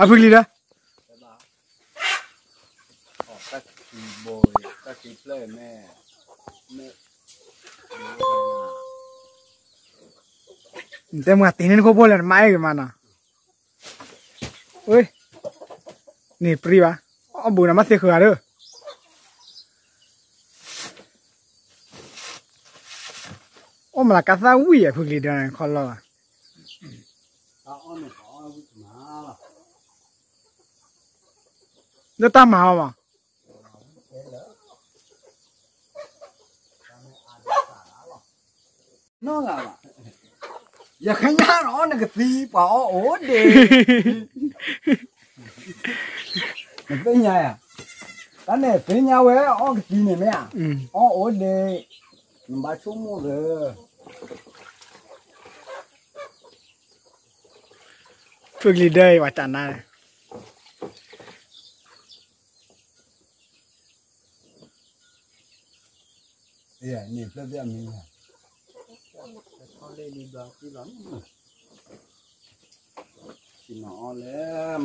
အဖုကလံၤဒီး နတဲမၤတ့ၢ်န့ၢ်နခိၣ်ဖိလဲၣ် နမၤအဲၣ်ဂ့ၤမးနီၤ. ဝ့ၢ် န့ၣ်ပြံဘၣ်, အီၣ်ဘူးနၤမ့ၢ်သ့ဃုာ်ဂၤဒီး အိၣ်မးလၢကသၣ်ဝံၣ်ယဲၢ် ဖုကလံၤဒီးခီလီၤဘၣ်. လၢတၢ်မၤအီၤမး နီၢ်ဂၤဘၣ်, ယခညါအီၣ်နကသံ ပှၤအီၣ်အိၣ်ဒ့, နသ့ၣ်ညါယၤ, တၢ်န့ၣ်သ့ၣ်ညါဝဲအီၣ်ကသံန့ၣ်မ့ၢ်ဧါ, အီၣ်အိၣ်ဒ့, နဘၣ်ဆိကမိၣ်လၢ ဖုကလံၤဒၢအံၤ ပ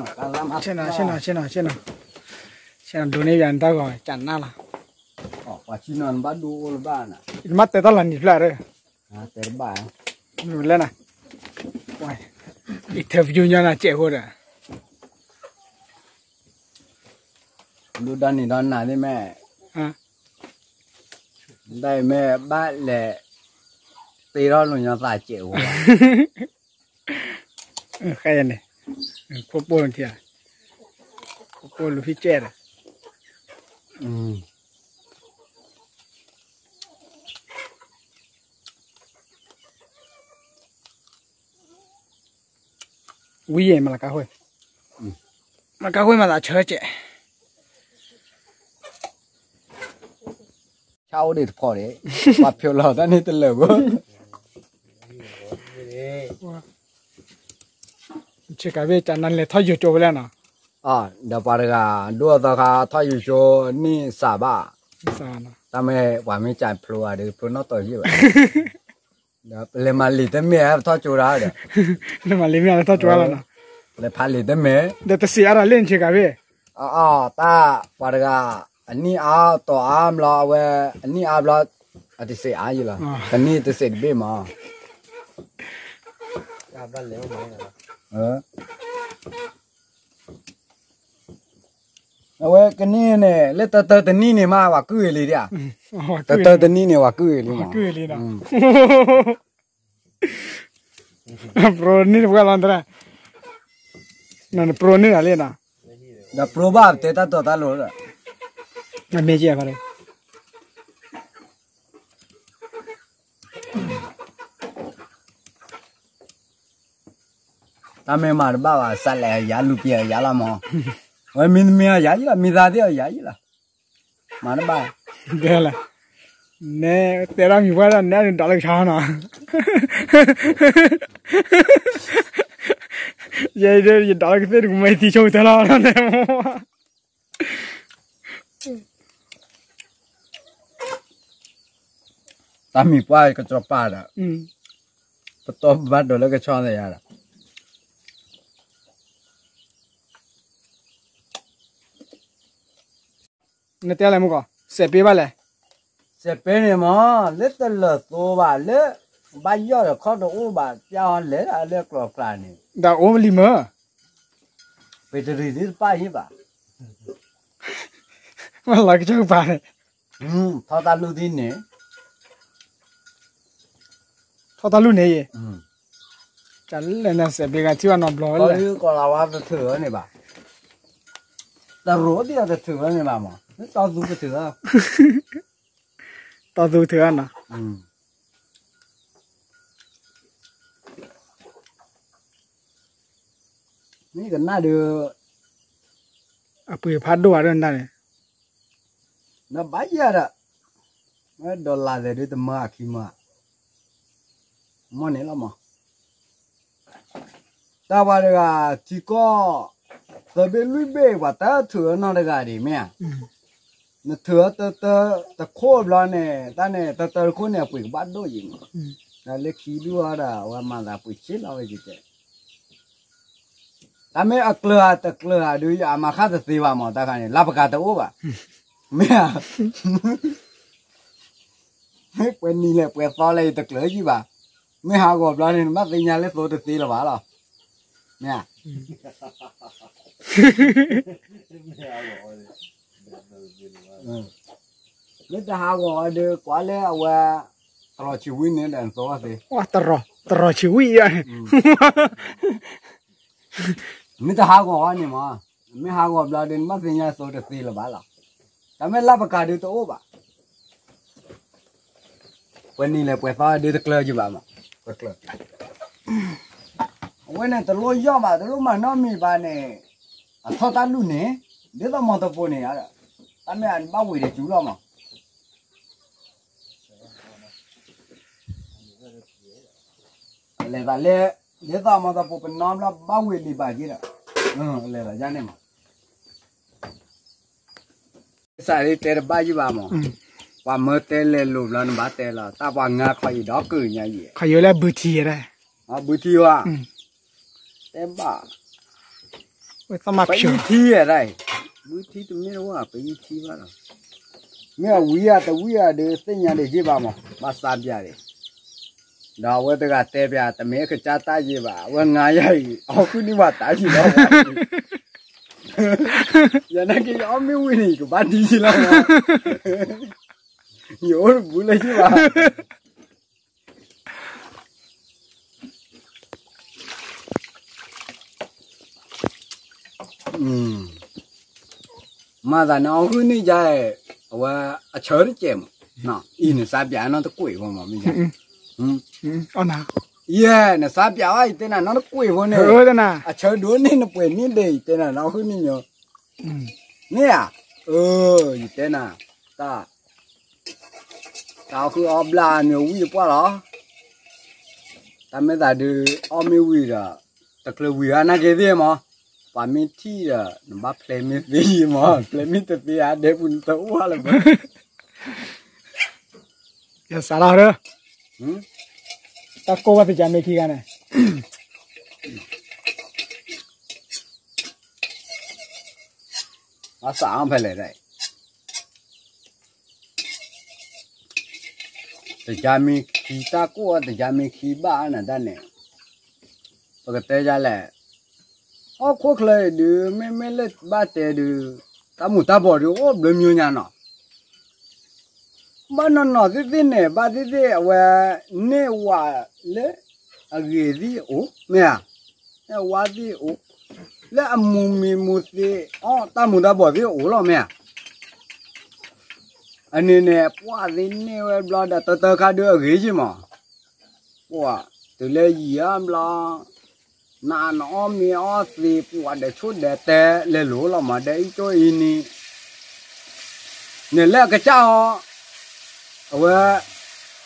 ှၤကနါန့ၣ် ဆ့ၣ်နီၤ ဆ့ၣ်နီၤ ဆ့ၣ်နီၤ ဆ့ၣ်နီၤ ဒိးန့ၢ်ယၤနတၢ်ဂီၤ ကနါလီၤ. ပှၤဆ့ၣ်နီၤနဘၣ်ဒိအိၣ်လၢၤဘၣ်နၤ, နမ့ၢ်တဲတၢ်လီၤနံၤဖျၢၣ်ဒီး တဲတဘၣ်, လဲၣ်နၤ, အံၤထၢဖယိညါနၤစဲးဃိဒီး ဒိၣ်ဒါန့ၣ်ဒီးနၤသ့ၣ်မ့ၢ်, ဒ်အံၤမ့ၢ်ဘၣ်လဲၤ တ့ထီၣ်လိာ်ညီသးစဲးဝဲ, ဃဲယၤန့ၣ်, ဖိပိၢ်ထံၣ်, ဖိပိၢ်လူၤဖံကဲဒီး ဝံၤယဲၢ်မၤလၤကါဃိ, မၤလၤကါဃိမၤသးဆၢကဲး, ဆၣ်အိၣ်ဒံးတဖီဒံး, ပှၤဖျိလီၤတၢ်န့ၣ်တလၢာ်ဘၣ်, ဆ့ကၤဘ့ၣ်ကနါလဲၤထီၣ်ယိၤကၠိဝဲလဲၣ်နီၤ, ဒီးပှၤတဂၤ ဒိၣ်အသီခါထီၣ်ယိၤကၠိန့ၣ်စးဘၣ်, တၢ်မ့ၢ်ပှၤမ့ၢ်ကဖျိအီၤဒီး ဖျိနီၣ်တီၤယံာ်ဘၣ် ဒီးပလဲၤမၤလံာ်တမ့ၢ် ပထီၣ်ကၠိဒၣ်ဒီး, လဲၤမၤလံာ်မ့ၢ်လၢထီၣ်ကၠိလီၤနီၤ, လဲၤဖးလံာ်တမ့ၢ် ဒီးတစံးအါဒီးလၢနဆ့ကၤဘ့ၣ်, အတၢ်ပှၤတဂၤ အနံၣ်အါတီၤအါဘျီ အဝဲ အနံၣ်အါဘျီ အတစံးအါယံာ်လီၤ, တနံၣ်တစံးတဘ့ၣ်မး, အဝဲကနံၣ်န့ၣ် လၢတၢတၢတနံၣ်န့ၣ်မး ပှၤကုၢ်ဂ့ၤလံဒၣ်, တၢတၢတနံၣ်န့ၣ် ပှၤကုၢ်ဂ့ၤလံမး, ပရိန့ၢ်တဝဲလီၤတရၣ်, နပရိန့ၢ်တၢ်လံနီၤ, ဒီးပရိဘၣ်တဲတၢ်တီတၢ်လိၤ, အမ့ၢ်ကဲခါဒီး တၢ်မ့ၢ်မၤတဘၣ်ဘၣ် စးလဲၣ်အယၤလူၤပျဲၤအယၤလီၤမး, အဝဲမ့တမ့ၢ်အယၤယံလီၤ မ့ၢ်သးသ့ၣ်အယၤယံလီၤ, မၤတဘၣ်, တဲလၢ, နဲတဲဒၣ်မံၤပှၢ်ဒီး နဲဒိးလၢကဆါနီၤ, ယဲဒၣ် ယဒိးလၢကသ့ၣ်တကမံၤသံဆိကတၢၢ်လီၤ, တၢ်မံၤပှၢ်ကတြီပာ်ဒီး, ပတီၢ်ဘၣ်ဒိးလၢကဆီသ့ၣ်ယၤဒီး, နတဲလဲၣ်မုၢ်ကီး စဲးပ့ဘၣ်လဲၣ်, စဲးပ့န့ၣ်မး လၢတလၢာ်သိဘၣ်လၢ, ဘၣ်ယီၢ်ဒီးခီၣ်တအိၣ်ဘၣ် ပျၢ်အီၤလဲၤဒၣ်လၢကျိၤကျါန့ၣ်, ဒီးအိၣ်လံမၢ, ပတရံးသ့ၣ်တပၣ်ဟံၣ်ဘၣ် မ့ၢ်လီၤကစၢၢ်ကပၤန့ၣ်, ထီၣ်တၢ်လူၢ်သ့ၣ်န့ၣ်, ထီၣ်တၢ်လူၢ်န့ၣ်, တၢ်လဲၣ်နစဲးဘ့ဂၤထံၣ်ဘၣ်နီတဘျီလၢ, ကီၤလၤဝါတထုးဝဲန့ၣ်ဘၣ်, တရိးသ့ၣ်အီၤတထုးဝဲန့ၣ်ဘၣ်မး, တီသူတထုးဝဲ, တီသူထုးဝဲနီၤ မ့ၢ်ကနၣ်ဒီး, အပှ့ၤဖးဒိၣ်အါဒၣ်န့ၣ်, နဘၣ်ယၤဒီး, မ့ၢ်ဒီးလၢ်သဲးဒုးတမၤအခံမၤ, မ့ၢ်န့ၣ်လီၤမး, တၢ်ပှၤတဂၤ, ထံကီၢ်, သၢဘ့ၣ်လွံၢ်ဘ့ၣ်ပှၤတၢ်ထုးအနီၢ်တဂၤဒံးမ့ၢ်ဧါ, နထုးအတၢတၢတခိၣ်ဘျီန့ၣ် တၢ်န့ၣ်တၢတၢတခိၣ်န့ၣ် အပှ့ၤကဘၣ်ဒိၣ်ယံၤမး, တၢ်လၢခံဒူၣ်အီၤဒီး အဝဲမၤသးပှ့ၤဆ့လီၤဝဲယံၤတဲ တၢ်မ့ၢ်အကျၢၤဧါတကျၢၤဧါဒုး ယအမၤဃၣ်တသ့ဘၣ်မး တၢ်ခါန့ၣ် လၢပကၤတအိၣ်ဘၣ်. မ့ၢ်ဧါ, ပှဲၤနံၤလဲၣ်ပှဲၤသီလဲၣ်ယတကျၢၤယံာ်ဘၣ်. မ့ၢ်ဟးဂီၤဘျီန့ၣ် နဘၣ်သ့ၣ်ညါလၢသိတသ့လၢၤဘၣ်လီၤ. မ့ၢ်ဧါ, မ့ၢ်တဟးဂီၤအီၤဒီး ကွၢ်လၢအဝဲ တရီဆံဝံၣ်န့ၣ်ဒီးနသိသ့, တရီဆံဝံၣ်ယါန့ၣ် မ့ၢ်တဟးဂီၤအီၤန့ၣ်မး, မ့ၢ်ဟးဂီၤဘျီဒီး နဘၣ်သ့ၣ်ညါသိတသ့လၢၤဘၣ်လီၤ. တၢ်မ့ၢ်လၢပကၤဒုးတအိၣ်ဘၣ်. ပှဲၤနံၤလဲၣ်ပှဲၤသီဒုးတကျၢၤယံာ်ဘၣ်မး, တကျၢၤ. အဝဲန့ၣ်တလိၣ်ယီၣ်ဘၣ် တလိၣ်မၤနီတမံၤဘၣ်န့ၣ်, အထီၣ်တၢ်လူၢ်န့ၣ်, ဒ်သိးမီတပိန့ၣ်, တၢ်မ့ၢ်အဘၣ်ဝံၤဒီးစူၤလီၤမး. လဲၤသးလဲ, ဒ်သိးမီတပိပနီဘျီဘၣ်ဝံၤလံၤဘၣ်က့ဒီး, လဲၤသးယါန့ၣ်မး. စးလၢတဲတဘၣ်ယံာ်ဘၣ်မး, ပှၤမၢတဲလဲၤလိာ်ဘျီနဘၣ်တဲလီၤ တၢ်ပှၤငါခီယံာ်ဒီးကုၢ်ညါယံာ်, ခီယံာ်လၢဘုထံယဲဒၣ်, ဘုထံဝဲ, တဲဘၣ်, ပအံထံယဲဒၣ်, ဘုထံတမ့ၢ်တဝဲပအံထံဘၣ်လီၤ. မ့ၢ်အဝံဧါတဝံဧါဒီးသ့ၣ်ညါဒံးယံာ်ဘၣ်မး ဘၣ်စးပၠးဒံး, ဒီးအဝဲတဂၤတဲပၠး တမ့ၢ်ကစၢ်တၢ်ယံာ်ဘၣ် အဝဲငါယၤအံၤ အီၣ်ဃုာ်န့ၢ်ပှၤတၢ်ယံာ်လီၤ. ယနာ်က့ယအီၣ်မ့ၢ်ဝံၤန့ၣ် ယကဘၣ်ဒံးယံာ်လီၤ, ယအိၣ်တဘူးလၢယံာ်ဘၣ်. မၤသးန့ၣ်အီၣ်ဃုာ်န့ၢ်ယၤ, အဝဲအဆၢတကဲးမး, အံၤနစးပၠးနီတကွံာ်ဖိမး, ယဲနစးပၠးအီၤယတဲနၤနီတကွံာ်ဖိန့ၣ်, အဆၢဒိၣ်န့ၢ်နပှဲၤန့ၢ်ဒံး ယတဲနၤနီတဃုာ်န့ၢ်မး, မ့ၢ်ဧါ, အၢ, ယတဲနၤ, တၢ် တၢ်အီၣ်ဃုာ်အီၣ်ဘျါမ့ၢ်ဝံၣ်ပှၢ်လီၤ, တၢ်မ့ၢ်သးဒုး အီၣ်မ့ၢ်ဝံၤဒီး, တချုးဝံၤဧါနာ်က့သ့ၣ်မး, ပှၤမ့ၢ်ထံၣ်ဒီး နဘၣ်ဖျဲးမ့ၢ်သ့မး, ဖျဲးမ့ၢ်တသ့ဧါ ဒဲပူၤနတအိၣ်လၢၤဘၣ်, ယစးလီၤဒီး, တၢ်ကိၢ်ဘၣ်သ့ၣ်ကမ့ၢ်ခံဂၤန့ၣ် အစးအီၣ်ဖဲလဲၣ်ဒၣ်, တယါမ့ၢ်ခံတၢ်ကိၢ်အီၤ တယါမ့ၢ်ခံဘၣ်အါနၤဒၣ်န့ၣ်, ပကတဲယၤလဲၣ်, ဟီၣ်ခိၣ်ချၢအံၤဒုး မ့မ့ၢ်လၢဘၣ်တဲဒုး, တၢ်မူၤတၢ်ဘှီးဒုးအိၣ်ဘျုးမံၤညါနီၤ ဘၣ်နီၢ်နီၢ်သ့ၣ်သ့ၣ်န့ၣ် ဘၣ်သ့ၣ်သ့ၣ်အဝဲ, န့ၢ်ဝၤလၢအဂ့ၤသ့ၣ်အိၣ် မ့ၢ်ဧါ, န့ၢ်ဝၤသ့ၣ်အိၣ်, လၢအမူၤမံၤမူၤသ့ၣ်အီၣ်တၢ်မူၤတၢ်ဘှီးသ့ၣ်အိၣ်လီၤ မ့ၢ်ဧါ, အန့ၣ်န့ၣ် ပှၢ်သ့ၣ်န့ၢ်ဝဲဘျီဒီး တၢတၢခါဒုးအဂ့ၤယံၤမး, ပှၢ်တုၤလၢယံာ်အါဘျီ နနအီၣ်မ့ၤအီၣ်သ့ ပှၤဒီးဆိၣ်ဒီးတဲလဲၤလိၤလီၤမး ဒီးအံၤကၠိအံၤန့ၣ်, န့ၣ်လၢအကစၢ်အီၤ, အဝဲ,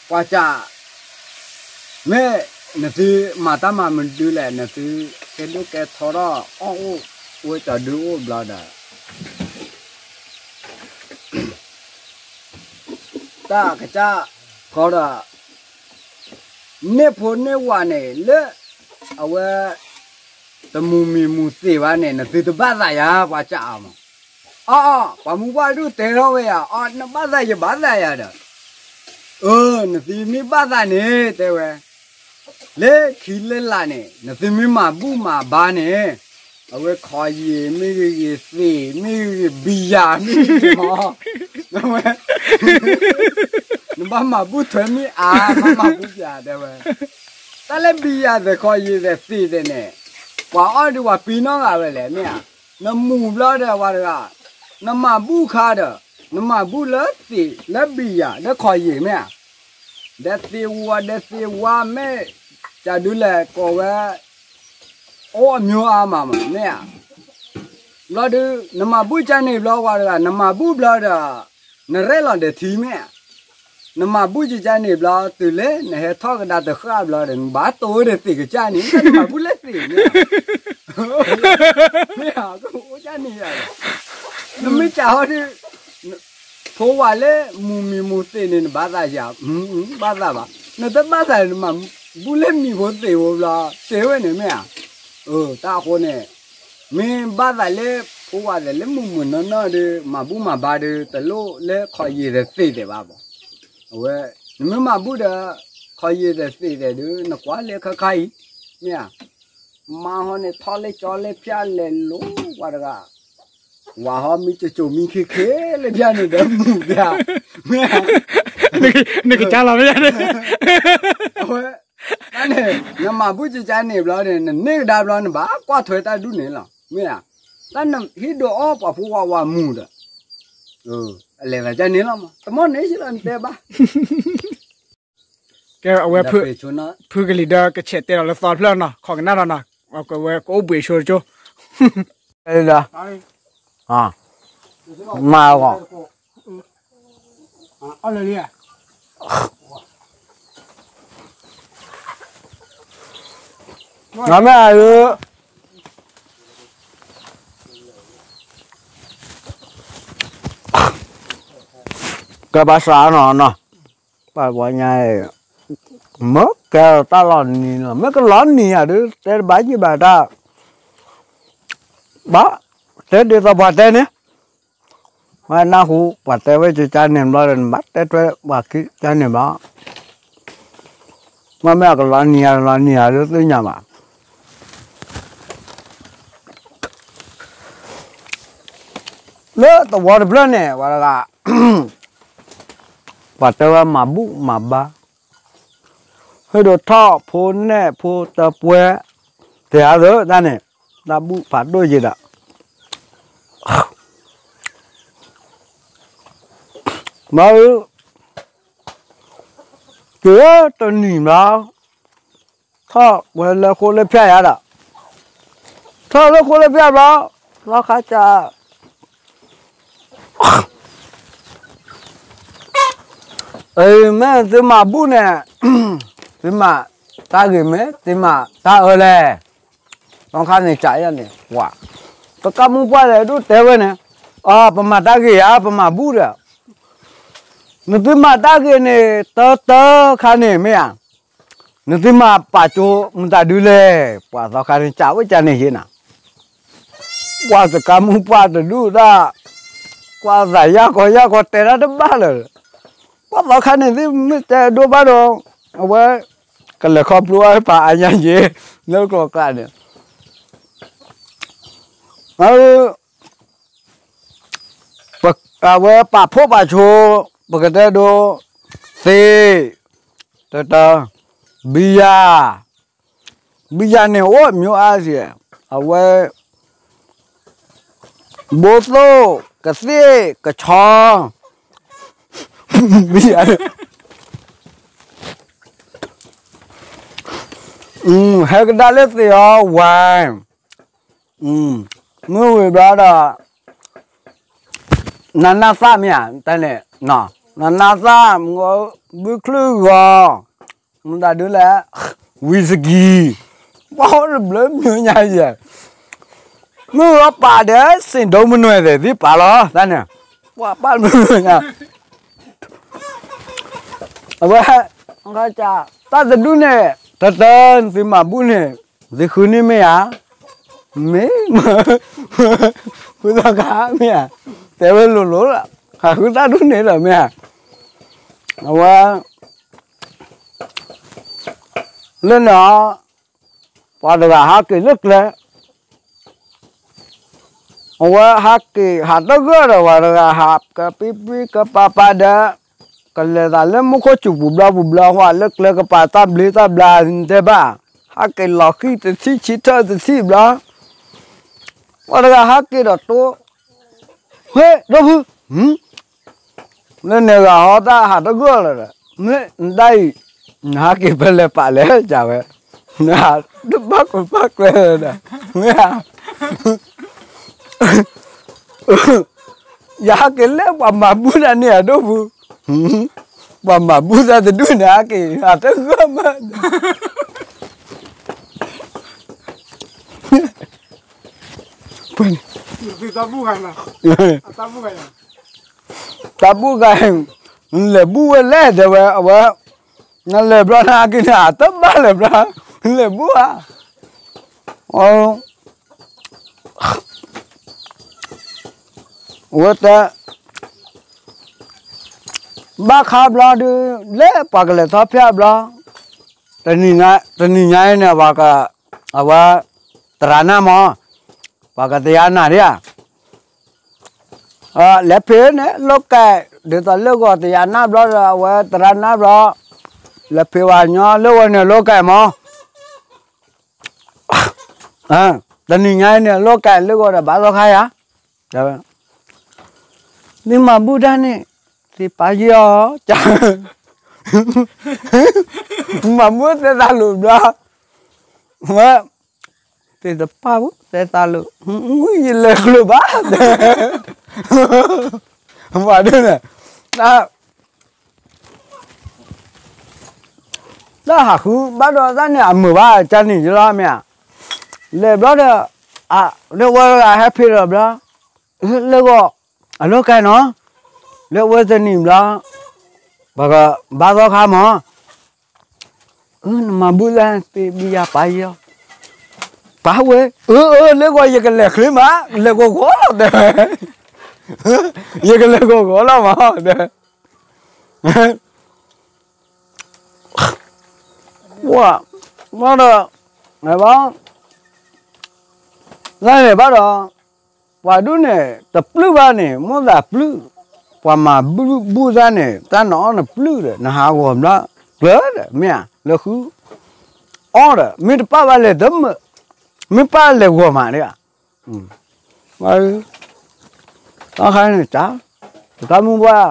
ပှၤစး, မ့ၢ်နသုမၤတၢ်မၤမနုၤလဲၣ် နသုကဲဒိၣ်ကဲထီထီၣ်အီၣ်အိၣ်, ဝဲကၠီၤဒုအိၣ်ဘျီဒီး တၢ်ကစၢ်ဃီဒီး, န့ၢ်ဖိန့ၢ်ဝၤန့ၣ်လၢ, အဝဲ, တမူၤမံၤမူၤသ့ၣ်ဘၣ်န့ၣ် နသုတဘၣ်သးယၤ ပှၤစးအီၤမး, အီ, ပှၤမူၤဘၣ်ဒိၣ်တဲထီၣ်ဝဲယၤ အီ, နဘၣ်သးယဘၣ်သးယၤဒီး, အၢ, နသုမ့ၢ်ဘၣ်သးန့ၣ် တဲဝဲ လၢခံလၢလာ်န့ၣ် နသုမ့ၢ်မၤဘူၣ်မၤဘါန့ၣ်, အဝဲခီယံာ်မ့ၢ်ဂ့ၤဂ့ၤ သ့ၣ်မ့ၢ်ဂ့ၤဂ့ၤ ဘံယၤမ့ၢ်ဂ့ၤဂ့ၤမး, ဝဲ, နဘၣ်မၤဘူၣ်ထွဲမ့ၢ်အါ ဘၣ်မၤဘူၣ်ပျး တဲဝဲ, တၢ်လၢဘံယၤသဲး ခီယံာ်သဲး သ့ၣ်သဲးန့ၣ်, ပှၤအီၣ်ဒုးပှၤပံနီၢ်ဂၤဝဲလဲၣ် မ့ၢ်ဧါ, နမူၤဘျီဒီးဝဲတဂၤ, နမၤဘူၣ်ခါဒီး, နမၤဘူၣ်လၢသ့ၣ်လၢဘံယၤလၢခီယံာ်မ့ၢ်ဧါ ဒီးသ့ၣ်ဝါဒီးသ့ၣ်ဝါမ့ၢ်, ကဒုးလဲၤကိးဝဲ, အိၣ်အမျိုးအါမးမး မ့ၢ်ဧါ, ဘျီဒုး နမၤဘူၣ်ကၢန့ၣ်ဘျီဝဲတဂၤ နမၤဘူၣ်ဘျီဒီး, နရဲၣ်လီၤဒီးထံမ့ၢ်ဧါ, နမၤဘူၣ်ကၢန့ၣ်ဘျီ တုၤလၢနဟဲထီၣ်ကဒါတဃၣ်ဘျီဒီး နဘၣ်တိၢ်ဒီးသ့ၣ်ကစၢ်န့ၣ် နမၤဘူၣ်လၢသ့ၣ်မ့ၢ်ဧါ, မ့ၢ်ဧါ ကအိၣ်ကၢန့ၣ်ယၤလီၤ, နမ့ၢ်စးဟီဒုး ဖိဝၤလၢမူၤမံၤမူၤသ့ၣ်န့ၣ် နဘၣ်သးယၤ, ဘၣ်သးဘၣ်, နတဘၣ်သး နမၤဘူၣ်လၢမံၤဖိသ့ၣ်ဖိဘျီ စ့ဝဲန့ၣ်မ့ၢ်ဧါ, တၢ်အဃိန့ၣ် မ့ၢ်ဘၣ်သးလၢ ဖိဝၤသးလၢမုာ်မုာ်နီၢ်နီၢ်ဒီး မၤဘူၣ်မၤဘါဒီး တလိၣ်လၢခီယံာ်သသ့ၣ်သ့ၣ်ဘၣ်ဘၣ်. အဝဲ နမ့ၢ်မၤဘူၣ်ဒီး ခီယံာ်သသ့ၣ်သ့ၣ်ဒီး နကွၢ်လၢခါခါအံၤ မ့ၢ်ဧါ. မါဟီန့ၣ် ထီၣ်လၢကၠီလၢဖၠၣ်လဲၤလိၤဝဲတဂၤ, ဝၤဟီမ့ၢ်ကၠိကၠိမံခ့ခ့လၢဖၠၣ်န့ၣ်ဒီးမုာ်ဖၠၣ်, မ့ၢ်ဧါ. နကစၢ်လီၤမ့ၢ်ဧါန့ၣ် အဝဲ တၢ်န့ၣ် နမၤဘူၣ်ကကါန့ၣ်ဘျီန့ၣ် နန့ၢ်ကဒါဘျီ နဘၣ်ကွၢ်ထွဲတၢ်ဒူၣ်န့ၣ်လီၤ မ့ၢ်ဧါ. တၢ်နဟံးဒိးအီၣ်ပှၤဖိဝၤဝၤမုာ်ဒီး အလဲၤသးကန့ၣ်လီၤမး တမီၣ်န့ၣ်ဆံလီၤ နတဲဘၣ်. ကဲ အဝဲ ဖုကလံၤဒီးကဆဲးတဲဒီးလၢသီတဖျၢၣ်နီၤ ခိးကနၣ်ဒီးနီၤ အဝဲကအိၣ်ဘှံးဆိတကၠိ ဒီး မၤအဂီၢ် အမ့ၢ်အ ကဘၣ်စးနီၤနီၤ, ပှၤပှၤညါ မ့ၢ်ကဲတၢ်လီၤနံၤလီၤ မ့ၢ်ကလီၤနံၤယၤဒုး တဲတဘၣ်ယံၣ်ဘၣ်တၢ်, ဘၣ် တဲဒ်သိးပှၤတဲန့ၣ်, မ့ၢ်နၢ်ဟူ ပှၤတဲဝဲကကါန့ၣ်ဘျီဒီး နဘၣ်တဲထွဲပှၤခံကါန့ၣ်ဘၣ်, မ့ၢ်မ့ၢ်အကလီၤနံၤယၤလီၤနံၤယၤဒုးသ့ၣ်ညါဘၣ်. လၢသဝီတဖျၢၣ်န့ၣ် ပှၤတဂၤ ပှၤတဲဝဲမၤဘူၣ်မၤဘါ, ဟဲဒိးထီၣ်ဖိနဲၣ်ဖိတပှဲၤ, တဲအါသၢတၢ်န့ၣ်, တၢ်ဘူၣ်ဖးဒိၣ်ယံၤဒီး မ့ၢ် က့ၤတနံၤဘျီ ထီၣ်ဝဲလၢဃိလၢဖၠၣ်ယၤဒီး ထီၣ်လၢဃိလၢဖၠၣ်ဘျီ သီခါစး မ့ၢ်သုမၤဘူၣ်န့ၣ် သုမၤတၢ်ဂ့ၤမ့ၢ် သုမၤတၢ်အၢလဲၣ်, သီခါန့ၣ်စးယၤန့ၣ် ပှၤ ပကါမူပှၢ်လဲၣ်ဒိၣ်တဲဝဲန့ၣ်, အ ပမၤတၢ်ဂ့ၤဧါ ပမၤဘူၣ်ဒီး နသုမၤတၢ်ဂ့ၤန့ၣ် တၢတၢခါန့ၣ်မ့ၢ်ဧါ, နသုမၤပာ်ကၠိမတၤဒုလဲၣ်, ပှၤသီခါန့ၣ် ကးဝဲကးန့ၣ်ဟ့နၤ, ပှၤတကါမူပှၢ်တဒူၣ်ဒၣ်, ပှၤသးယၢ်ကီယၢ်ကီတဲတၢ်တဘၣ်လၢၤ, ပှၤသီခါန့ၣ်သ့ၣ်မ့ၢ်တဲဒိၣ်ဘၣ်ဒီး အဝဲ ကလဲၤခီဖျိအပၢ်အညါယ့ၤ လၢကျိၤကျါန့ၣ် အဝဲပာ်ဖှိၣ်ပာ်ဆိ ပကတဲဒိ သ့ၣ် တတၢ ဘံယၤ, ဘံယၤန့ၣ်အိၣ်မျိုးအါစ့ၢ်, အဝဲ ဘိသိၣ် ကသ့ၣ် ကဆီ ဘံယၤ ဟဲကဒါလၢသ့ၣ်အီၤဝဲ, မုၢ်ဝံၤဘျီဒီး နနၢ်သၣ်မ့ၢ်ဧါ, တၢ်န့ၣ် နနၢ်သၣ် ဘုချုၣ်ဂီၤ မတၤဒုလဲၣ်, ဝံစကံ, ပှၤအိၣ်တဘျုးမျိုးညါယဲ, မုၢ်ဂီၤပာ်ဒီး စ့ၣ်ဒိမနွဲၣ်သ့ၣ်သ့ၣ်ပာ်လီၤ တၢ်န့ၣ်, ပှၤပာ်တဘျုးမျိုးညါ အဝဲ တၢ်သဒူၣ်န့ၣ် တတၢ နသုမၤဘူၣ်န့ၣ် သုဃုန့ၢ်မ့ၢ်ဧါ, မ့ၢ် ဃုသီခါမ့ၢ်ဧါ, တဲဝဲလိၤလိၤလီၤ, ဟးဃုတၢ်ဒူၣ်န့ၣ်ဒီးမ့ၢ်ဧါ, အဝဲ လၢန့ၣ် ပှၤတဂၤဟးက့ၤလၢကျဲ အဝဲဟးက့ၤဟးတဂၢၢ်ဒီး ပှၤတဂၤဟးကပံပံကပၤပၤဒီး ကလဲၤသးလၢမူခိၣ်စူၤပူၤဘျီပူၤဘျီ ဟးလၢကျဲကပၤတၢ်ဘျ့တၢ်ဘျါတဲဘၣ်, ဟးက့ၤလီၤဃံၣ်တထံၣ်ဆံထၢၣ်တထံၣ်ဘျီ ပှၤတဂၤဟးက့ၤဒီးတိ ဟ့ၣ် ဒိၣ်ဖု လၢန့ၣ်ဂၤဟီတၢ်ဟးတဂၢၢ်လၢၤဒီး မ့ၢ်နဒၣ်အံၤ နဟးက့ၤဖဲလဲၣ်ပာ်လဲၣ် ကဝဲ နဟးတဘၣ်ကပာ်ကျဲလၢၤဒီး မ့ၢ်ဧါ ယဟးက့ၤလၢပှၤမၤဘူၣ်တၢ်န့ၣ်အဒိၣ်ပူၤ, ပှၤမၤဘူၣ်တၢ်တဒူၣ်န့ၣ်ဟးက့ၤ ဟးတဂၢၢ်မး တၢ်ဘူၣ်ဂၤ နလဲၤဘူၣ်ဝဲလဲၣ် တဲဝဲ အဝဲ နလဲၤဘျီနဟးက့ၤန့ၣ် တဘၣ်လဲၤဘျီ နလဲၤဘူၣ်ဧါ အ ဝဲတဲ ဘၣ်ခါဘျီဒုး လၢပှၤကလဲၤထီၣ်ဖျဲၣ်ဘျီ, တနံၤညါအံၤန့ၣ် ပှၤက အဝဲ သရၣ်နၢ်မး, ပှၤကသရၣ်နၢ်ဒၣ်ဧါ, လဲၤဖံးန့ၣ် လိၣ်ကဲ, ဒ်သိးလၢဂီၤသရၣ်နၢ်ဘျီဒီး အဝဲသရၣ်နၢ်ဘျီ, လဲၤဖံးဝဲညီလၢဂီၤန့ၣ်လိၣ်ကဲမး တနံၤညါအံၤန့ၣ် လိၣ်ကဲလၢဂီၤဒီးဘၣ်သီခါယၤ, တဲဝဲ, သုမၤဘူၣ်တၢ်န့ၣ် သ့ပာ်ယီၤ, မၤဘူၣ်သဲသးလိာ်ဘျီ, ဝဲ, သ့တပာ်ဘူၣ်သဲသးလိာ်, ယလဲၤကျိၤဘၣ်, ပှၤဒ်န့ၣ် တၢ်ဟးဃုဘၣ်ဒီးတၢ်န့ၣ် အမုာ်ဘၣ်ကန့ၣ်ယလီၤမ့ၢ်ဧါ, လဲၤဘျီဒီး, လၢဝဲတဂၤဟဲဖံးဒီးဘျီ, လၢဂီၤ, အလိၣ်ကဲနီၤ, လၢဝဲတနံၤဘျီ, ပကဘၣ်သီခါမး, နမၤဘူၣ်လၢသ့ဘံယၤပာ်ယီၤ, ပာ်ဝဲ, အၢ အၢ လၢဂီၤယကလဲၤချ့မး, လဲၤဂီၤဂီၤလီၤတဲ, ယကလဲၤဂီၤဂီၤလီၤမး, တဲ ပှၤ, ဘၣ်ဒီး, ဘၣ်, လၢန့ၣ်ဘၣ်ဒီး, ပှၤဒုးန့ၣ် တပျုၢ်ဘၣ်န့ၣ် မိၣ်သးပျုၢ်, ပှၤမၤဘူၣ်ဘူၣ်တၢ်န့ၣ် တၢ်နအီၣ်နပျုၢ်ဒီး နဟးဂီၤဘျီ, ကျၢၤဒီး မ့ၢ်ဧါ, လၢဃု, အီၣ်ဒီး မ့ၢ်တပၣ်ဘၣ်လဲၤတမုာ်, မ့ၢ်ပၣ်လဲၤဂီၤမးဒၣ်, တခါန့ၣ် တၢ်, တၢ်မုၢ်ပှၢ်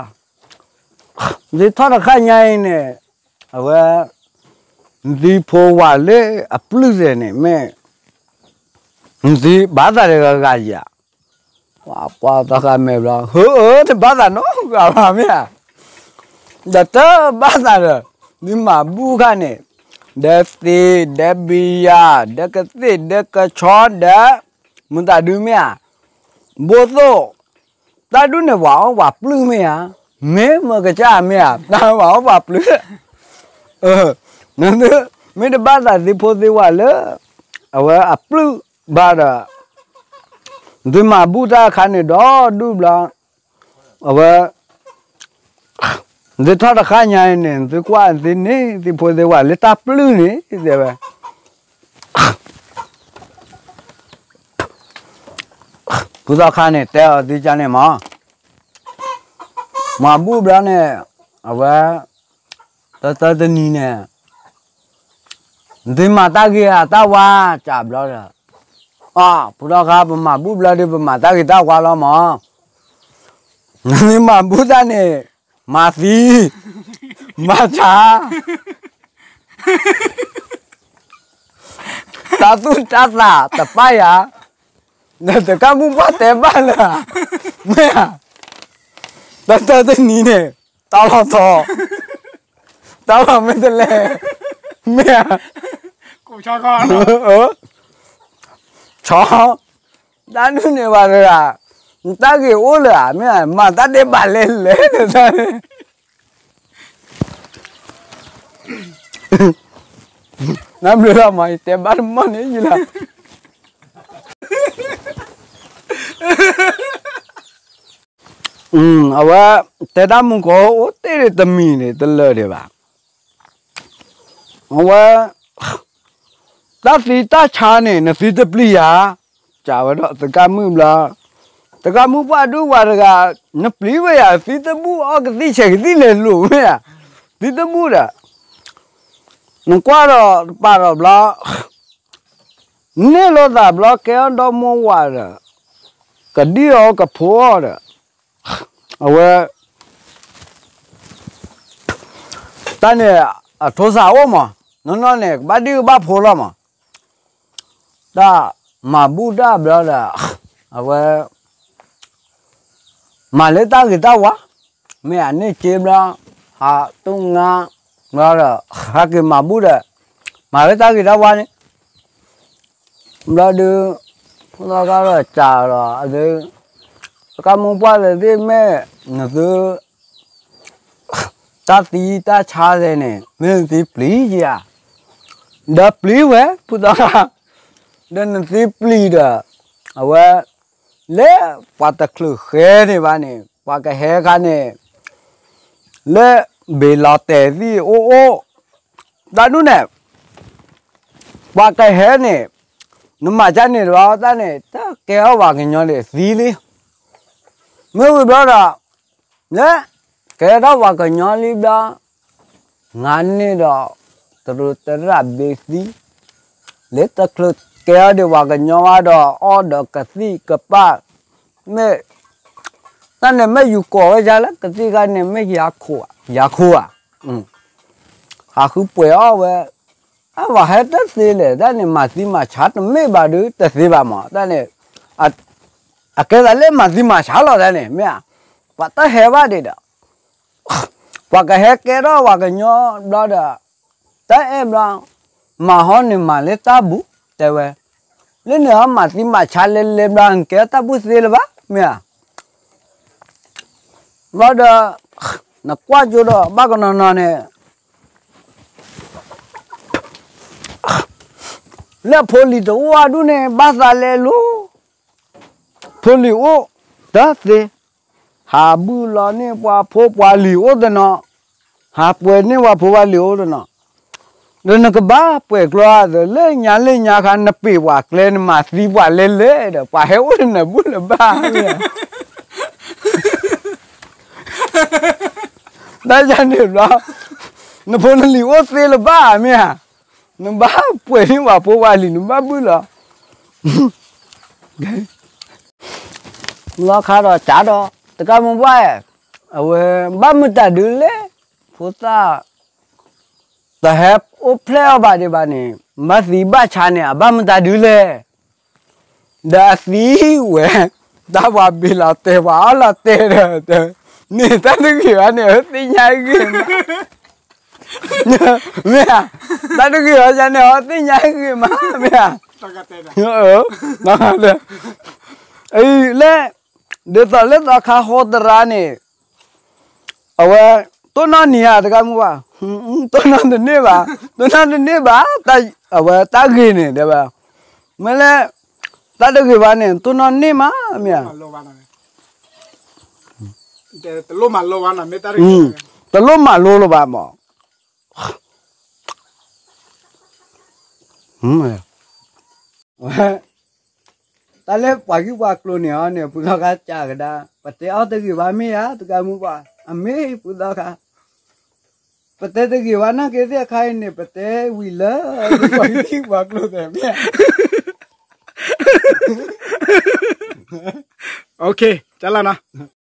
ဒ်ထီၣ်တခါညါအံၤန့ၣ်, အဝဲ, နသံဖိဝၤလၢအပျုၢ်သဲးန့ၣ် မ့ၢ်, နသံဘၣ်သးတဂၤဂၤယၤ, ပှၤသီခါမဲာ်ဘျီ ဟၢအၢ တဘၣ်သးနီတဂၤဘၣ်မ့ၢ်ဧါ, ဒီးတဘၣ်သးဒီး, နမၤဘူၣ်ခါန့ၣ်, ဒီးသ့, ဒီးဘံယၤ, ဒီးကသ့ၣ်, ဒီးကဆီ, ဒီး, မုၢ်သးဒုမ့ၢ်ဧါ, ဘိသိၣ် တၢ်ဒုးန့ၣ် ပှၤအီၣ်ပှၤပျုၢ်မ့ၢ်ဧါ, မ့ၢ်မ့ၢ်ကစၢ်မ့ၢ်ဧါ, တၢ်ပှၤအီၣ်ပှၤပျုၢ်, နသု, မ့ၢ်တဘၣ်သးသ့ဖိသ့ဝၤလၢ, အဝဲအပျုၢ်ဘၣ်ဒီး, သုမၤဘူၣ်တၢ်အခါန့ၣ်ဒီးဒူၣ်ဘျီ, အဝဲ သုထီၣ်တခါညါအံၤန့ၣ် သုကွၢ်သ့န့ၣ် သ့ၣ်ဖိသ့ၣ်ဝၤလၢတၢ်ပျုၢ်န့ၣ် တဲဝဲ, ဖုသီခါန့ၣ် တဲအီၤသ့ကန့ၣ်မး, မၤဘူၣ်ဘျီန့ၣ်, အဝဲ, တၢ်တနံၤန့ၣ် သုမၤတၢ်ဂ့ၤဧါတၢ်ဝါ, ကးဘျီဒီး, အ, ဖုသီခါ ပမၤဘူၣ်ဘျီဒီး ပမၤတၢ်ဂ့ၤတၢ်ဝါလီၤမး, သုမၤဘူၣ်တၢ်န့ၣ်, မၤသံ, မၤဆါ, တၢ်သူၣ်တၢ်သးတပၢ်ယၤ, တကးမူၣ်ပှၢ်တဲဘၣ်လၢ, မ့ၢ်ဧါ, တၢ်တနံၤန့ၣ်, တၢ်လီၤထီ, တၢ်လီၤမ့ၢ်တလဲၣ်, မ့ၢ်ဧါ, ဆီ, တၢ်ဒုးန့ၣ်ဘၣ်တဂၤ, တၢ်ဂ့ၤအိၣ်လၢၤဧါ, မ့ၢ်ဧါ, မၤတၢ်ဒဲးဘးလဲၣ်လဲၣ်န့ၣ်တၢ်န့ၣ် နဘျုးလီၤမး ယတဲဘၣ်တမီၢ်န့ၣ်ယလီၤ, အဝဲ, တဲတၢ်မူကီၢ်အိၣ်တ့ၢ်ဒံးတမံၤန့ၣ် တလၢာ်ဒံးဘၣ်, အဝဲ, တၢ်သံတၢ်ဆါန့ၣ် နသံတပျံၤယၤ, ကးဝဲဒီးသကးမုၣ်ဘျီ, သကးမုၣ်ပှၢ်ဒူၣ်ဝၤတဂၤ, နပျံၤဝဲယၤ သံတဘူၣ်အီၣ်ကသံၣ်ဆဲးကသံၣ်လဲၤလိာ်မ့ၢ်ဧါ, သံတဘူၣ်ဒီး နကွၢ်ဒီးတပာ်ဒီးဘျီ, န့ၢ်လိာ်သးဘျီကဲအီၣ်ဒီမိၢ်ဝၤဒီး, ကဒံၣ်အီၣ်ကဖိအီၣ်ဒီး, အဝဲ, တၢ်န့ၣ်, အထိးစၢ်အိၣ်မး, နီၢ်နီၢ်န့ၣ် ကဘၣ်ဒံၣ်ကဘၣ်ဖိလီၤမး, တၢ်မၤဘူၣ်တၢ်ဘျီဒီး, အဝဲ မၤလၢတၢ်ဂ့ၤတၢ်ဝါ, မ့ၢ်အန့ၢ်စ့ဘျီ, ဟးတူၢ်ငါ, ဘျီဒီး, ဟဲက့ၤမၤဘူၣ်ဒီး, မၤလၢတၢ်ဂ့ၤတၢ်ဝါန့ၣ်, ဘျီဒုး, ဖိသီခါဒီးစးဒီး, သကးမူၣ်ပှၢ်သ့ၣ်မ့ၢ်, နသု တၢ်သံတၢ်ဆါသ့ၣ်န့ၣ် မ့ၢ်နသံပျံၤဧါ, ဒီးပျံၤဝဲ ဖိသီခါ, ဒီးနသံပျံၤဒီး, အဝဲ လၢပှၤတချုးဃဲန့ၣ်ဘၣ်န့ၣ် ပှၤကဟဲခါန့ၣ် လၢဘ့ၣ်လီၤတဲာ်သံၣ်အိၣ်အိၣ် တၢ်ဒ်န့ၣ် ပှၤကဟဲန့ၣ် နမၤကၢ်န့ၣ်တဘျီတၢ်န့ၣ် တၢ်ကဲထီၣ်ပှၤကညီန့ၣ်သံလံ. မ့ၢ်ဝံၤဘျီဒီး လၢ ကဲထီၣ်ပှၤကညီလံဘျီ ငါန့ၣ်ဒီး တရူးတရၣ်ဘ့သံ လၢတချုးကဲထီၣ်ဒံးပှၤကညီဘၣ်ဒီး အီၣ်ဒီးကသံၣ်ကပၢ် မ့ၢ် တၢ်န့ၣ်မ့ၢ်ယူၤကိးဝဲယၤလၢကသံၣ်ခါန့ၣ်မ့ၢ်ယၤခိၣ်ဧါ, ယၤခိၣ်ဧါ, ဟးဃုပှဲၤအီၣ်ဝဲ, အဝဲဟဲတသ့လဲၣ်, တၢ်န့ၣ်မၤသံမၤဆါတမ့ၢ်ဘၣ်ဒုး တသ့ဘၣ်မး, တၢ်န့ၣ် အကဲသးလၢမၤသံမၤဆါလီၤ တၢ်န့ၣ် မ့ၢ်ဧါ, ပှၤတၢ်ဟဲဘၣ်ဒံးဒီး ပှၤကဟဲကဲထီၣ်ပှၤကညီဘျီဒီး တၢ်အဲၣ်ဘျီ မၤဟီန့ၣ်မၤလၢတၢ်ဘူး တဲဝဲ, လၢန့ၣ်ဟီမၤသံမၤဆါလဲၤလဲၤဘျီ နကဲတၢ်ဘူးသ့လၢၤဘၣ် မ့ၢ်ဧါ, ဘျီဒီး နကွၢ်ကၠိဒီးဘၣ်ကနီၤနီၤန့ၣ် လၢဖိလံၤတအိၣ်အဒူၣ်န့ၣ် ဘၣ်သးလဲၤလိၤ, ဖိလံၤအိၣ်တသ့, ဟးဘုၣ်လီၤန့ၢ်ပှၤဖိပှၤလံၤအိၣ်တနီၤ, ဟးပှဲၤန့ၢ်ပှၤဖိပှၤလံၤအိၣ်တနီၤ, ဒီးနကဘၣ်ပှဲၤကျီသးလၢညါလၢညါခါ နပ့ၤပှၤကျဲ နမၤသံပှၤလဲၤလဲၤဒီး ပှၤဟဲအိၣ်တနၢၤဘူးလၢၤဘၣ် မ့ၢ်ဧါ တၢ်ယၤန့ၣ်ဘျီ နဖိနလံၤအိၣ်သ့လၢၤဘၣ်မ့ၢ်ဧါ, နဘၣ်ပှဲၤန့ၢ်ပှၤဖိပှၤလံၤ နဘၣ်ဘုၣ်လီၤ, လီၤခါဒီးကးဒီး တကးမုၢ်ဘၣ်, အဝဲဘၣ်မတၤဒုလဲၣ်, ဖိသၣ် တဟဲအိၣ်ဖျဲၣ်အီၣ်ဘၣ်ဒံးဘၣ်န့ၣ် ဘၣ်သံဘၣ်ဆါန့ၣ် အဘၣ်မတၤဒုလဲၣ် ဒီးအသံဝဲ, တၢ်ပှၤဘ့ၣ်လီၤတဲာ် ပှၤအီၣ်လီၤတဲာ်ဒီး, န့ၣ်တၢ်တဂ့ၤဘၣ်န့ၣ် အသ့ၣ်ညါဂ့ၤမး, မ့ၢ်ဧါ, တၢ်တဂ့ၤဘၣ်ယၤန့ၣ် အသ့ၣ်ညါဂ့ၤမး မ့ၢ်ဧါ, လၢ ဒ်သိးလၢသီခါဟီတရါန့ၣ် အဝဲ တိၢ်နီၣ်နံၤဧါ တကးမုၢ်ဘၣ်, တိၢ်နီၣ်တန့ၢ်ဘၣ်, တိၢ်နီၣ်တန့ၢ်ဘၣ်, အဝဲတၢ်ဂ့ၤန့ၣ် တဲဝဲ, မ့ၢ်လၢ တၢ်တဂ့ၤဘၣ်န့ၣ် တိၢ်နီၣ်န့ၢ်မး မ့ၢ်ဧါ, တလိၣ်မၤလိလၢၤဘၣ်မး, တၢ်လၢပှၤဂံၢ်ပှၤကျိၤန့ၣ်အီၤန့ၣ် ပှၤသီခါကးကဒါ, ပတဲအီၤတဂ့ၤဘၣ်မ့ၢ်ဧါ တကးမုၢ်ဘၣ်, အမ့ၢ်ပှၤသီခါ, ပတဲတဂ့ၤဘၣ်နာ်က့သ့ၣ်အခါအံၤန့ၣ် ပတဲဝံၤလၢ ပှၤဂံၢ်ပှၤကျိၤသ့ၣ်မ့ၢ်ဧါ, တလၢနီၤ